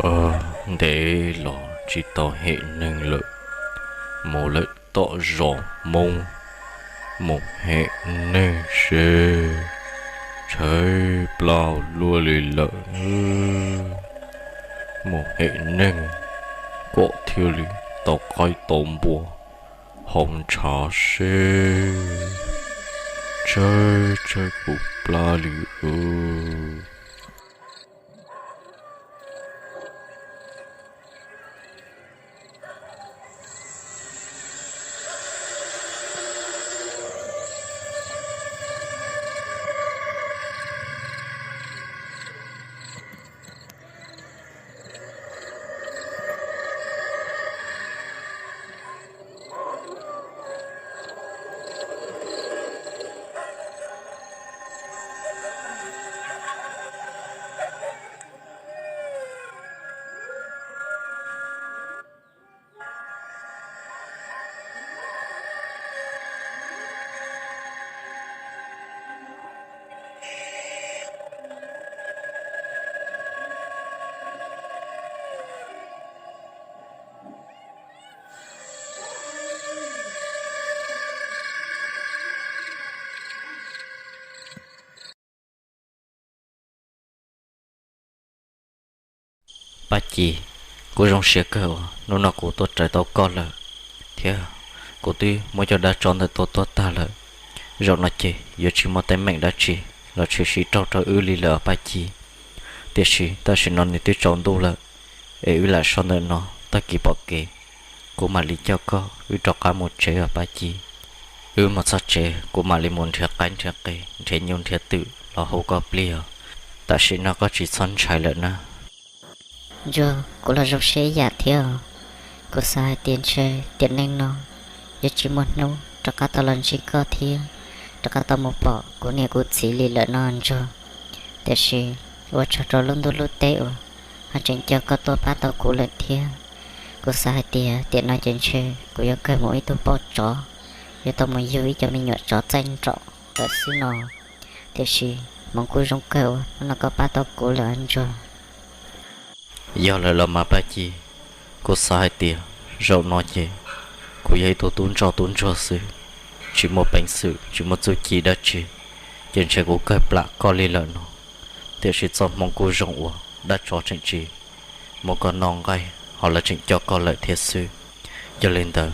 Ntev los tsis tau hem neeg lawm, mus lawm tom zos Hmoob, mus hem neeg seb, tshaib plab luaj li lawm. Mus hem neeg kom thiaj li tau qaib tau npua haus ntshav seb, tshaib tshaib kuv plab li. Paj Ci, kuv zoo siab kawg uas hnub no kuv tuaj raws tau koj lawm, thiab kuv twb muab cov dab tsov ntawd tua tuag tag lawm. Zaum no ces yuav tsis muaj teeb meem dab tsi los tshwm sim raug rau wb li lawm os Paj Ci. Tiam sis tam sim no nws twb tsaus ntuj lawm, es wb lam so ntawm no, tag kis pom kev kuv mam li coj koj wb rov qab mus tsev os Paj Ci. Wb mus txog tsev kuv mam li mus nrhiav qaib nrhiav qe, nrhiav nyuj nrhiav twm los hu koj plig os. Tam sim no koj tsis txhob ntshai lawm na. Ntsuag, kuv los zoo siab ib yam thiab os. Kuv xav hais tias ntshe tiam neej no yuav tsis muaj hnub rov qab tau los ntsib koj thiab rov qab tau mus pom kuv niam kuv txiv li lawm no Ntsuag. Tiam sis ua tsaug rau lub ntuj lub teb uas ho tseem coj koj tuaj pab tau kuv lawm thiab. Kuv xav hais tias tiam no ces ntshe kuv yuav kawg mus ib tug poj tsov, yuav tau mus yug ib cov me nyuam tsov txaij nraum lawm xwb no. Tiam sis hmoov kuj zoo kawg uas hnub no koj pab tau kuv lawm Ntsuag. Yog lawm los mas Paj Ci, kuv xav hais tias zaum no ces kuv yog ib tug tub ntsoj tub ntsuag xwb, tsis muaj peev xwm tsis muaj txuj ci dab tsi, ces ntshe kuv kawg plam koj li lawm no. Tiam sis txoj hmoov kuj zoo uas dab tsov tseem tsis muab koj noj nqaij ho lawv tseem coj koj lawm thiab xwb. Yog li ntawd